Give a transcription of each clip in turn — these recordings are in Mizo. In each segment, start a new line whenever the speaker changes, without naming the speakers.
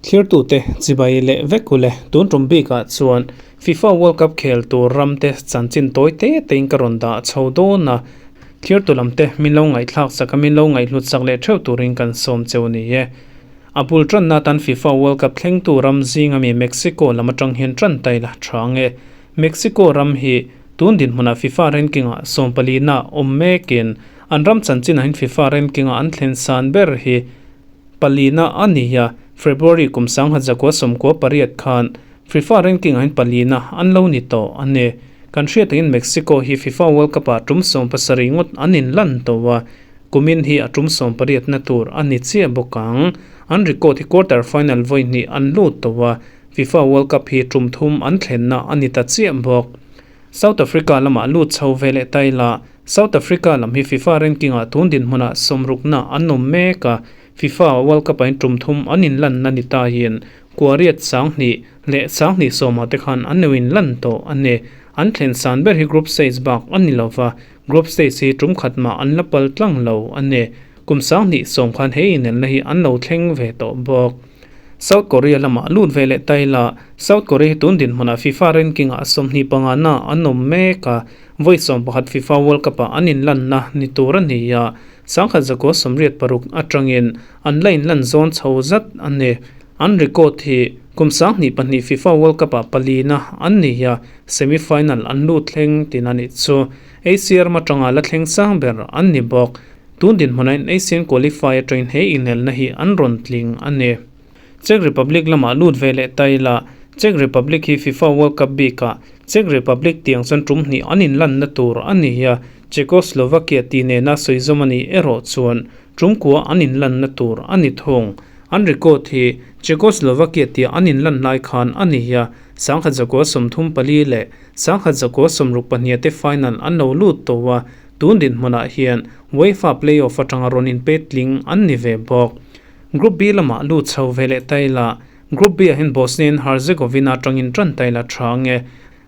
Thlirtute chibai leh vek u le. Tun tum bikah chuan FIFA World Cup khel tur ramte chanchin tawi te tein ka rawn dah chho dawn a, thlirtu lamte min lo ngaihthlak sak a, min lo ngaihhlut sak leh theuh turin kan sawm cheu ni e. A bul tanna atan FIFA World Cup thlengtu ram zinga mi Mexico lam atang hian tan ta ila tha ang e. Mexico ram hi tun dinhmunah FIFA ranking-ah sawmpalina awm mekin an ram chanchinah hian FIFA ranking-a an thlen san ber hi palina a ni a, February kum sangha zakua sawmkua pariat khan FIFA ranking-ah hian palina an lo ni tawh a ni. Kan hriat angin Mexico hi FIFA World Cup-ah tum 70 ngawt an inlan tawh a, kumin hi a tum 18na tur a ni chiah bawk ang. An record hi quarter final vawi hnih an lut tawh a, FIFA World Cup hi tum thum an thlenna a ni ta chiah bawk. South Africa lamah lut chho ve leh ta ila, South Africa lam hi FIFA ranking-ah tun dinhmunah sawmrukna an awm mek a, FIFA World Cup-ah hian tum thum an inlanna ni tahin kuariat sanghnih leh sanghnih sawmah te khan an lo inlan tawh a ni. An thlen san ber hi group stage bak a ni lo va, group stage hi tum khat mah an la pal tlang lo a ni. Kum sanghnih sawm khan he inelna hi an lo thleng ve tawh bawk. South Korea lamah lut ve leh ta ila, South Korea hi tun dinhmunah FIFA ranking-ah 25 na an awm mek a, vawi 11 FIFA World Cup-ah an inlanna ni tur a ni a, 1986 atangin an la inlan zawn chho zat a ni. An record hi kum 2002 FIFA World Cup-ah palina an ni a, semi-final an lut thleng tin a nih chu. Asia ram atanga la thleng sang ber an ni bawk. Tun dinhmunah in Asian qualifier atangin he inelna hi an rawn tling a ni. Czech Republic lamah lut ve leh ta ila, Czech Republic hi FIFA World Cup bikah Czech Republic tiang chuan tum hnih an inlanna tur a ni a, Czechoslovakia tih nena sawizawm a nih erawh chuan tum kua an inlanna tur a ni thung. An record hi Czechoslovakia tia an inlan lai khan a ni a, 1934 leh 1962 te final an lo lut tawh a, Tun dinhmunah hian UEFA play-off atanga rawn inpet tling an ni ve bawk. Group B lamah lut chho ve leh ta ila, Group B ah hian Bosnia and Herzegovina atangin tan ta ila tha ang e.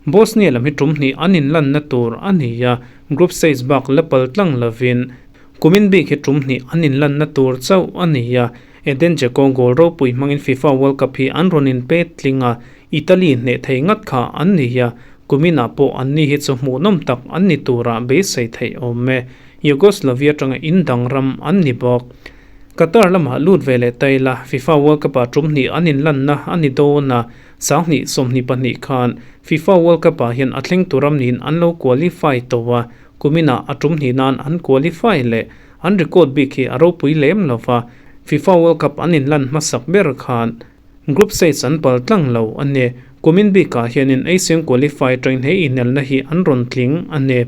Bosnia lam hi tum hnih an inlanna tur a ni a, group stage bak la pal tlang lovin kumin bik hi tum hnih an inlanna tur chauh a ni a. Eden Dzeko goal ropui hmangin FIFA World Cup hi an rawn inpet tling a, Italy hneh thei ngat kha an ni a, kuminah pawh anni hi chu hmuhnawm tak an ni turah beisei theih awm e. Yugoslavia atanga in dang ram an ni bawk. Qatar lamah lut ve leh ta ila, FIFA World Cup-ah tum hnih an inlanna a ni dawn a, 2022 khan FIFA World Cup-ah hian a thleng tur ram niin an lo qualify tawh a, kuminah a tum hnih nan an qualify leh. An record bik hi a ropui lem lo va, FIFA World Cup an inlan hmasak ber khan Group stage an pal tlang lo a ni. Kumin bikah hianin Asian qualify atangin he inelna hi an rawn tling a ni.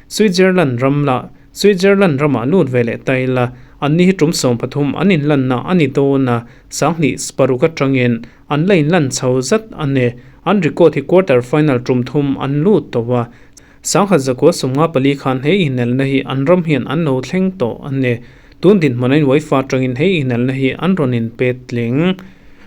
Switzerland ram lah Switzerland ramah lut ve leh ta ila, anni hi tum 13 an inlanna a ni dawn a, 2006 atangin an la inlan chho zat a ni. An record hi quarter final tum thum an lut tawh a, 1954 khan he inelna hi an ram hian an lo thleng tawh a ni. Tun dinhmun ain UEFA atangin he inelna hi an rawn inpet tling.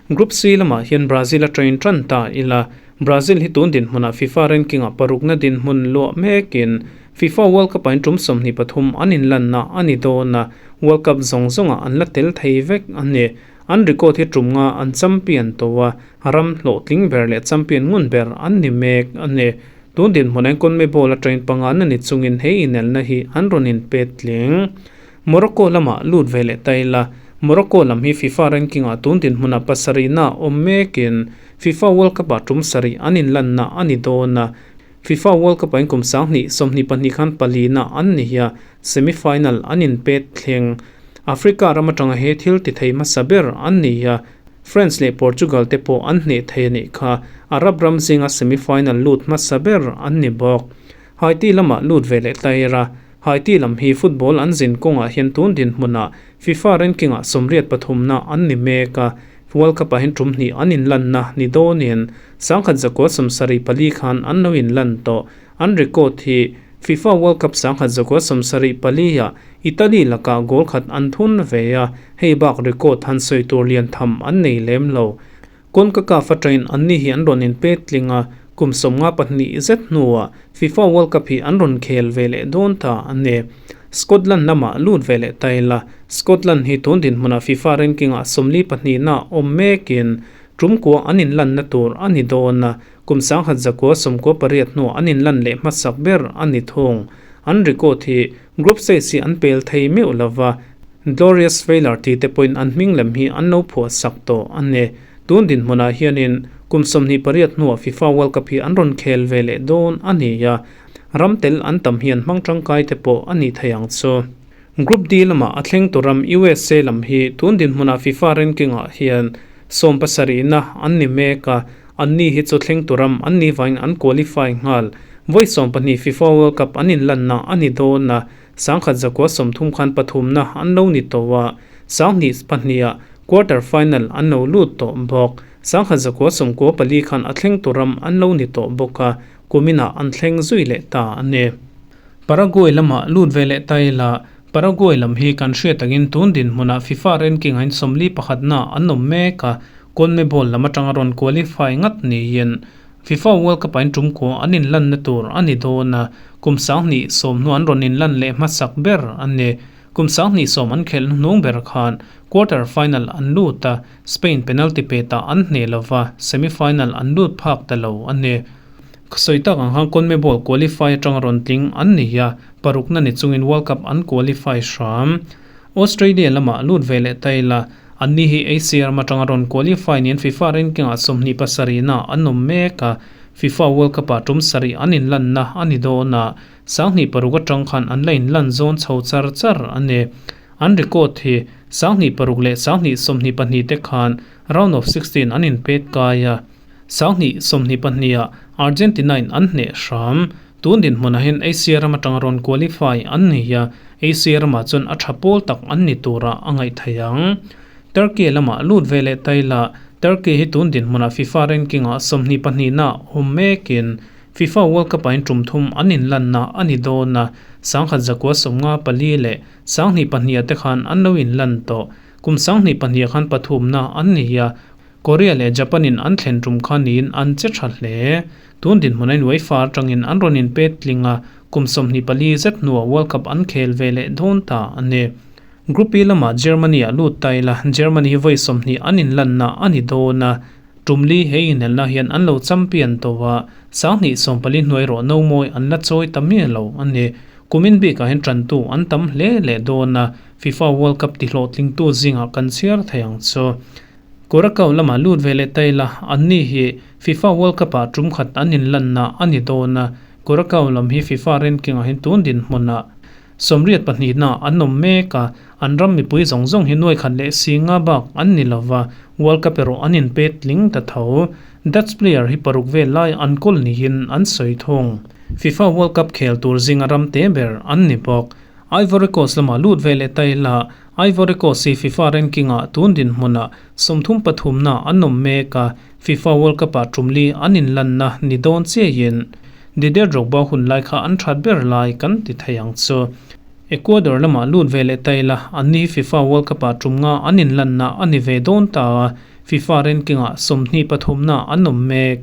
Group C lamah hian Brazil atangin tan ta ila, Brazil hi tun dinhmunah FIFA ranking-ah parukna dinhmun luah mekin FIFA World Cup-ah in tum 23 an inlanna a ni dawn a, World Cup zawng zawngah an la tel thei vek a ni. An record hi tum nga an champion tawh a, ram hlawhtling ber leh champion ngun ber an ni mek a ni. Tun dinhmun ain CONMEBOL atangin pangana ni chungin he inelna hi an rawn inpet tling. Morocco lamah lut ve leh ta ila, Morocco lam hi FIFA ranking-ah tun dinhmunah pasarihna awm mekin FIFA World Cup-ah tum sarih an inlanna a ni dawn a. FIFA World Cup-ah in kum 2022 khan palina an ni a, semi-final an inpet thleng. Africa ram atanga he thil ti thei hmasa ber an ni a, France leh Portugal te pawh an hneh thei a nih kha. Arab ram zinga semi-final lut hmasa ber an ni bawk. Haiti lamah lut ve leh ta ira, Haiti lam hi football an zin kawngah hian tun dinhmunah FIFA ranking-ah 83na an ni mek a, World Cup-ah hian tum hnih an inlanna ni dawnin 1974 khan an lo inlan tawh. An record hi FIFA World Cup 1974-ah Italy lakah goal khat an thun ve a, hei bak record han sawi tur lian tham an nei lem lo. CONCACAF atangin anni hi an rawn inpet tling a, kum 52 zet hnuah FIFA World Cup hi an rawn khel ve leh dawn ta a ni. Scotland lamah lut ve leh ta ila, Scotland hi tun dinhmunah FIFA ranking-ah 42na awm mekin tum kua an inlanna tur a ni dawn a, kum 1998 hnuah an inlan leh hmasak ber a ni thung. An record hi group stage hi an pel thei meuh lova, Glorious Failure tih te pawhin an hming lem hi an lo phuah sak tawh a ni. Tun dinhmunah hianin kum 28 hnuah FIFA World Cup hi an rawn khel ve leh dawn a ni a, ram tel an tam hian hmang tangkai te pawh a ni thei ang chu. Group D lamah a thleng tur ram USA lam hi tun dinhmunah FIFA ranking-ah hian 70na an ni mek a, anni hi chu thleng tur ram an nih vangin an qualify nghal. Vawi 12 FIFA World Cup an inlanna a ni dawn a, 1930 khan pathumna an lo ni tawh a, 2002ah quarter final an lo lut tawh bawk. 1994 khan a thleng tur ram an lo ni tawh bawk a, kuminah an thleng zui leh ta a ni. Paraguay lamah lut ve leh ta ila, Paraguay lam hi kan hriat takin tun dinhmunah FIFA ranking ah in 41na an awm mek a, CONMEBOL lam atanga rawn qualify ngat niin FIFA World Cup ah in tum kua an inlanna tur a ni dawn a, kum 2010 hnu an rawn inlan leh hmasak ber a ni. Kum 2010 an khelh hnuhnung ber khan quarter final an lut a, Spain penalty petah an hneh lova, semi final an lut phak ta lo a ni. Sawi tak ang khan CONMEBOL qualify atanga rawn tling an ni a, parukna ni chungin World Cup an qualify hram. Australia lamah lut ve leh ta ila, anni hi Asia ram atanga rawn qualify niin FIFA ranking-ah 27na an awm mek a, FIFA World Cup-ah tum sarih an inlanna a ni dawn a, 2006 atang khan an la inlan zawn chho char char a ni. An record hi 2006 leh 2022 te khan round of 16 an inpet kai a. 2022ah Argentina-in an hneh hram. Tun dinhmunah hian Asia ram atanga rawn qualify an ni a, Asia ramah chuan a tha pawl tak an ni turah a ngaih theih ang. Turkey lamah lut ve leh ta ila, Turkey hi tun dinhmunah FIFA ranking-ah 22na awm mekin FIFA World Cup-ah in tum thum an inlanna a ni dawn a, 1954 leh 2002ah te khan an lo inlan tawh. Kum 2002ah khan pathumna an ni a, Korea leh Japan in an thlen tum kha niin an che tha hle. Tun dinhmun a in UEFA atangin an rawn in pet tling a, kum 24 zet hnuah World Cup an khel ve leh dawn ta a ni. Group E lamah Germany ah lut ta ila, Germany hi vawi 20 an inlanna a ni dawn a, tum li he inelna hian an lo champion tawh a, 2014 hnuai rawh no mawi an la chawi ta miah lo a ni. Kumin bikah hian tantu an tam hle leh dawn a, FIFA World Cup tihlawhtlingtu zingah kan chhiar thei ang chu. Curacao lamah lut ve leh ta ila, anni hi FIFA World Cup-ah tum khat an inlanna a ni dawn a, Curacao lam hi FIFA ranking-ah hian tun dinhmunah 82na an awm mek a, an ram mipui zawng zawng hi 1,150 bak an ni lova, World Cup erawh an inpet tling ta tho. Dutch player hi paruk vel lai an kawl niin an sawi thung. FIFA World Cup khel tur zinga ram te ber an ni bawk. Ivory Coast lamah lut ve leh ta ila, Ivory Coast hi FIFA ranking-ah tun dinhmunah 33na an awm mek a, FIFA World Cup-ah tum li an inlanna ni dawn chiahin Didier Drogba hun lai kha an that ber lai kan ti thei ang chu. Ecuador lamah lut ve leh ta ila, anni hi FIFA World Cup-ah tum nga an inlanna a ni ve dawn ta a, FIFA ranking-ah 23na an awm mek.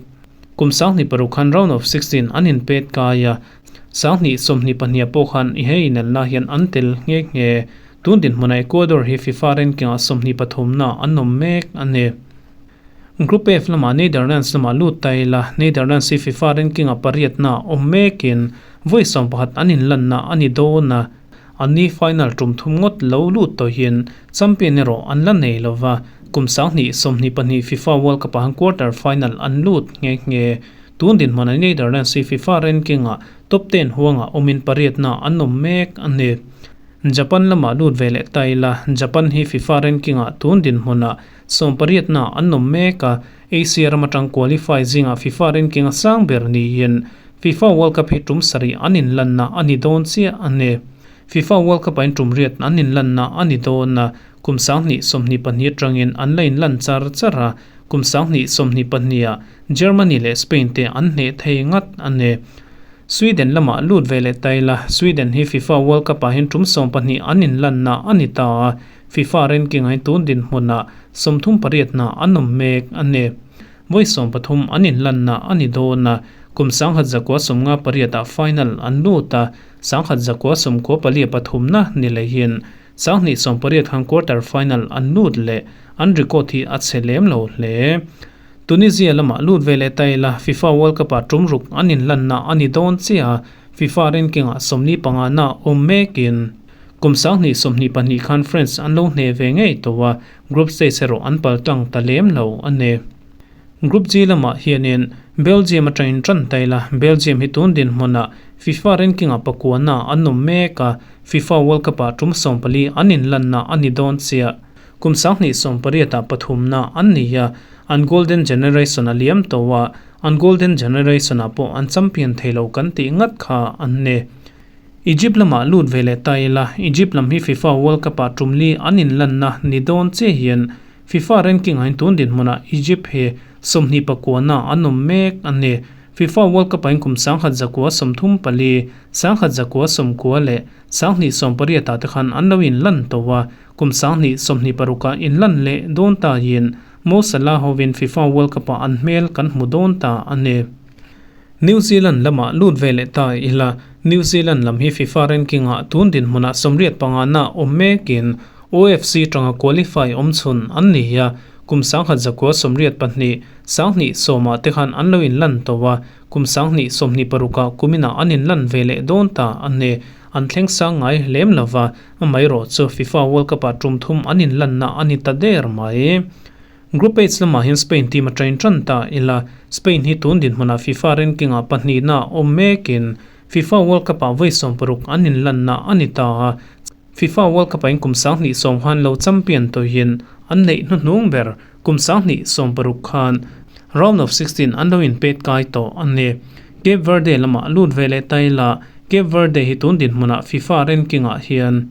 Kum 2006 khan round of 16 an inpet kai a, 2022 pawh khan i he inelna hian an tel nghe nghe. Tun dinhmunah Ecuador hi FIFA ranking-ah 23na an awm mek a ni. Group F lamah Netherlands lamah lut ta ila, Netherlands hi FIFA ranking-ah pariatna awm mekin vawi 11 an inlanna a ni dawn a, anni final tum thum ngawt lo lut tawhin champion erawh an la nei lova, kum 2022 FIFA World Cup-ah han quarter final an lut nghe nghe. Tun dinhmunah Netherlands hi FIFA ranking-ah top 10 huangah awmin pariatna an awm mek a ni. Japan lamah lut ve leh ta ila, Japan hi FIFA ranking-ah tun dinhmunah 18na an awm mek a, Asia ram atang qualify zingah FIFA ranking a sang ber niin FIFA World Cup hi tum sarih an inlanna a ni dawn chiah a ni. FIFA World Cup-ah in tum riat an inlanna a ni dawn a, kum 2022 atangin an la inlan char char a, kum 2022ah Germany leh Spain te an hneh thei ngat a ni. Sweden lamah lut ve leh ta ila, Sweden hi FIFA World Cup-ah hian tum 12 an inlanna a ni ta a, FIFA ranking-ah hian tun dinhmunah 38na an awm mek a ni. Vawi 13 an inlanna a ni dawn a, Kum 1958 ah final an lut a, 1994 pathumna ni lehin 2018 khan quarter final an lut leh, an record hi a chhe lem lo hle. Tunisia lamah lut ve leh ta ila, FIFA World Cup ah tum ruk an inlanna a ni dawn chiah a, FIFA ranking ah 45 na awm mekin kum 2022 khan France an lo hneh ve ngei tawh a, group stage erawh an pal tlang ta lem lo a ni. Group G lamah hianin Belgium atangin tan ta ila, Belgium hi tun dinhmunah FIFA ranking ah pakuana an awm mek a, FIFA World Cup ah tum 14 an inlanna a ni dawn chiah. Kum 2018 ah pathumna an ni a, an golden generation a liam tawh a, an golden generation ah pawh an champion thei lo kan tih ngat kha an ni. Egypt lamah lut ve leh ta ila, Egypt lam hi FIFA World Cup ah tum li an inlanna ni dawn chiah hian FIFA ranking ah in tun dinhmunah Egypt hi 29 na an awm mek a ni. FIFA World Cup ah in kum 1934, 1990 leh 2018 ah te khan an lo inlan tawh a, kum 2026 ah inlan leh dawn ta in Mo Salah hovin FIFA World Cup ah an hmel kan hmu dawn ta a ni. New Zealand lamah lut ve leh ta ila, New Zealand lam hi FIFA ranking ah tun dinhmunah 85 na awm mekin OFC tanga qualify awm chhun an ni a, kum 1982, 2010 ah te khan an lo inlan tawh a, kum 2026 ah kuminah an inlan ve leh dawn ta a ni. An thleng sang ngai lem lova, amaherawh chu FIFA World Cup ah tum thum an inlanna a ni ta der mai. Group H lamah hian Spain team a train tan ta ila, Spain hi tun dinhmunah FIFA ranking ah pahnihna awm mekin FIFA World Cup ah vawi 60 an inlanna a ni ta a, FIFA World Cup ah in kum 2010 khan lo champion tawhin an neih hnuhnung ber kum 2016 khan round of 16 an lo inpet kai tawh a ni. Cape Verde lamah lut ve leh ta ila, Cape Verde hi tun dinhmunah FIFA ranking ah hian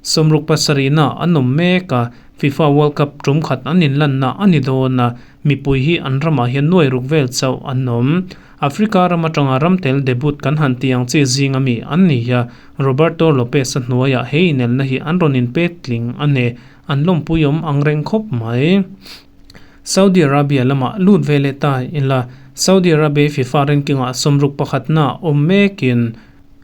67 na an awm mek a, FIFA World Cup tum khat an inlanna a ni dawn a, mipui hi an ramah hian nuai ruk vel chauh an awm. Africa ram atanga ram tel debut kan han tih ang chi zing ami an ni a, Roberto Lopez a hnuaiah he inelna hi an rawn inpet tling a ni, an lawmpui awm ang reng khawp mai. Saudi Arabia lamah lut ve leh ta ila, Saudi Arabia FIFA ranking ah 61 na awm mekin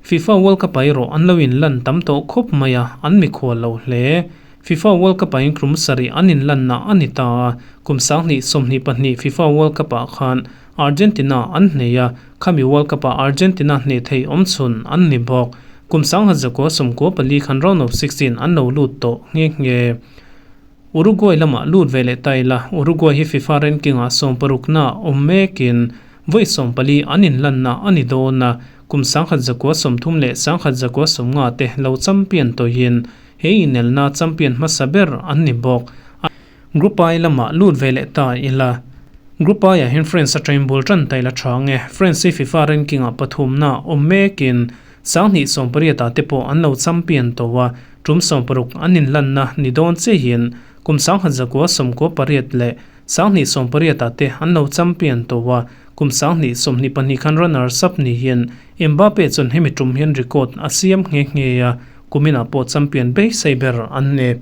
FIFA World Cup ah erawh an lo inlan tam tawh khawp mai a, an mikhual lo hle. FIFA World Cup ah in kum sarih an inlanna a ni ta a, kum 2022 FIFA World Cup ah khan Argentina an hneh a, khami World Cup ah Argentina hneh thei awm chhun an ni bawk. Kum 1994 khan round of 16 an lo lut tawh nghe nghe. Uruguay lamah lut ve leh ta ila, Uruguay hi FIFA ranking ah 60 na awm mekin vawi 40 an inlanna a ni dawn a, kum 1930 leh 1990 te lo champion tawhin he inelna champion hmasa ber an ni bawk. Group I lamah lut ve leh ta ila, Group I ah hian France atangin bul tan ta ila tha nge, France hi FIFA ranking ah pathumna awm mekin 2018 ah te pawh an lo champion tawh a, tum 60 an inlanna ni dawn chiahin kum 1998 leh 2018 ah te an lo champion tawh a, kum 2022 khan runners up ni hian Mbappe chuan hemi tum hian record a siam nghe nghe a, kuminah pawh champion beisei ber an ni.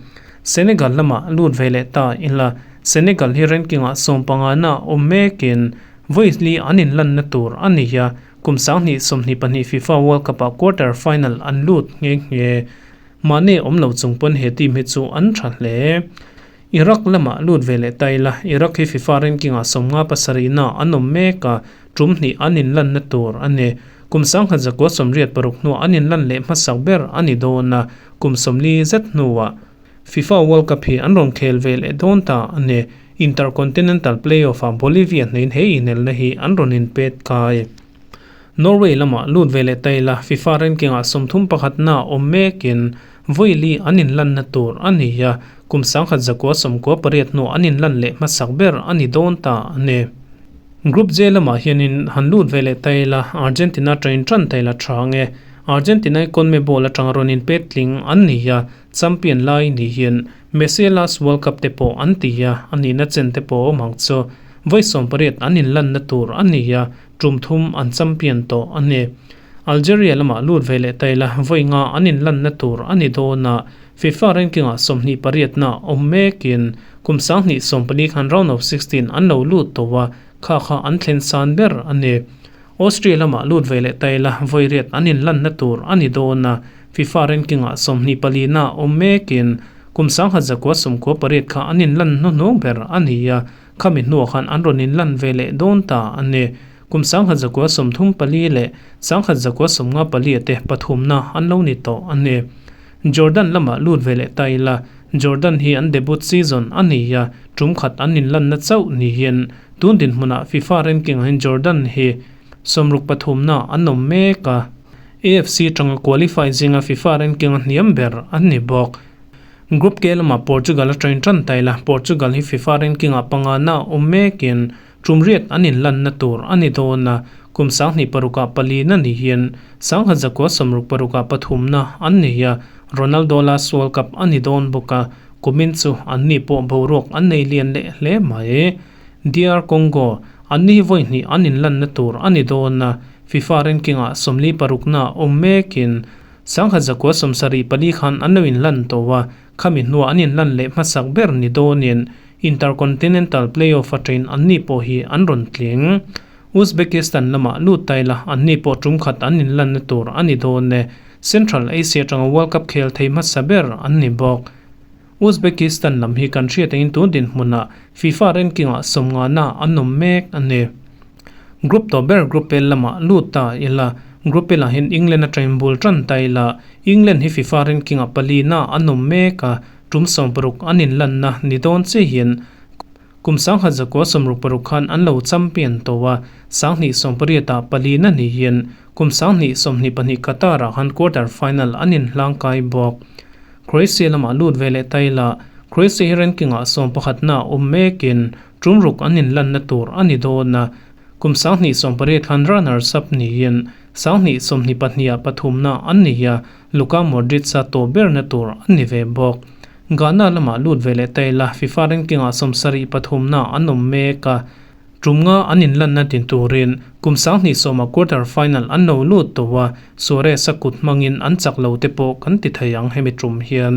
Senegal lamah lut ve leh ta ila, Senegal hi ranking ah 15 na awm mekin vawi li an inlanna tur a ni a, kum 2022 FIFA World Cup ah quarter final an lut nghe nghe. Mane awm lo chung pawn he team hi chu an tha hle. Iraq lamah lut ve leh ta ila, Iraq hi FIFA ranking ah 57 na an awm mek a, tum hnih an inlanna tur a ni. Kum 1986 hnuah an inlan leh hmasak ber a ni dawn a, kum 40 zet hnuah FIFA World Cup hi an rawn khel ve leh dawn ta a ni. Intercontinental Playoff ah Bolivia hnein he inelna hi an rawn inpet kai. Norway lamah lut ve leh ta ila, FIFA ranking ah 31 na awm mekin vawi li an inlanna tur a ni a, kum 1998 hnuah an inlan leh hmasak ber a ni dawn ta a ni. Group J lamah hianin han lut ve leh ta ila, Argentina train tan ta ila tha nge. Argentina hi CONMEBOL atanga rawn inpet tling an ni a, champion lai ni hian Messi last World Cup te pawh an ti a, a nihna chen te pawh awm ang chu. Vawi 18 an inlanna tur a ni a, tum thum an champion tawh a ni. Algeria lamah lut ve leh ta ila, vawi nga an inlanna tur a ni dawn a, FIFA ranking ah 28 na awm mekin kum 2014 khan round of 16 an lo lut tawh a, kha kha an thlen san ber a ni. Austria lamah lut ve leh ta ila vawi riat an inlanna tur a ni dawn a, FIFA ranking-ah 24 na awm mekin kum 1998 kha an inlan hnuhnung ber a ni a, khami hnuah khan an rawn inlan ve leh dawn ta a ni. Kum 1934 leh 1994 te pathumna an lo ni tawh a ni. Jordan lamah lut ve leh ta ila Jordan hi an debut season a ni a, tum khat an inlanna chauh niin tun dinhmunah FIFA ranking-ah hian Jordan hi 63 na an awm mek a. AFC tanga qualify zinga FIFA ranking-a hniam ber an ni bawk. Group K lamah Portugal atangin tan ta ila, Portugal hi FIFA ranking-ah panga na awm mekin tum riat an inlanna tur a ni dawn a, kum 2006ah pali na niin 1966ah pathum na an ni a, Ronaldo last World Cup a ni dawn bawk a, kumin chu an ni pawh boruak an nei lian leh hle mai. DR Congo, an ni hi vawi hnih an inlanna tur a ni dawn a, FIFA ranking-ah 46 na awm mekin 1974 khan an lo inlan tawh a, khami hnuah an inlan leh hmasak ber ni dawnin Intercontinental Playoff atangin an ni pawh hi an rawn tling. Uzbekistan lamah lut ta ila an ni pawh tum khat an inlanna tur a ni dawn e. Central Asia atanga World Cup khel thei hmasa ber an ni bawk. Uzbekistan lam hi kan hriat angin tun dinhmunah FIFA ranking-ah 50 na an awm mek a ni. Group tawp ber Group L lamah lut ta ila, Group L ah hian England atangin bul tan ta ila, England hi FIFA ranking-ah pali na an awm mek a, tum 60 an inlanna ni dawn che hian kum 1966 khan an lo champion tawh a, 2018ah pali na ni hian kum 2022 Qatar-ah khan quarter final an inhlang kai bawk. Croatia lamah lut ve leh ta ila, Croatia hi ranking-ah 11 na awm mekin tum ruk an inlanna tur a ni dawn a, kum 2018 khan runners-up niin 2022ah pathum na an ni a, Luka Modric-a tawp berna tur an ni ve bawk. Ghana lamah lut ve leh ta ila, FIFA ranking-ah 73 na an awm mek a, tum nga an inlanna din turin kum 2010ah quarter final an lo lut tawh a, Suarez-a kut hmangin an chak lo te pawh kan ti thei ang hemi tum hian.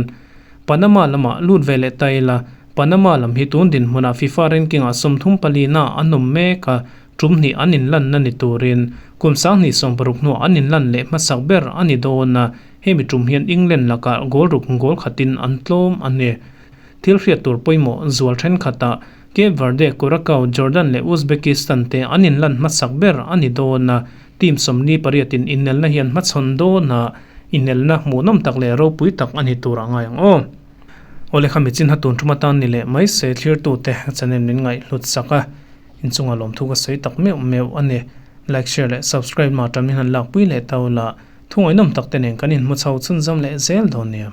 Panama lamah lut ve leh ta ila, Panama lam hi tun dinhmunah FIFA ranking-ah 34 na an awm mek a, tum hnih an inlanna ni turin kum 2016 hnuah an inlan leh hmasak ber a ni dawn a, hemi tum hian England lakah goal ruk goal khatin an tlawm a ni. Thil hriat tur pawimawh zual thenkhatah Cape Verde, Curacao, Jordan leh Uzbekistan te an inlan hmasak ber a ni dawn a, team 48 in inelna hian hmachhawn dawn a, inelna hmuhnawm tak leh ropui tak a ni tur a ngai ang aw. Awle kha michin ha tun thuma tan ni leh mai se thlir tu te channel min ngaih hlut sak a, inchunga lawm thu ka sawi tak meuh meuh a ni. Like, share leh subscribe ma tan min han lak pui leh tau la, thungainawm tak te nen kan inhmu chho chhunzawm leh zel dawn nia.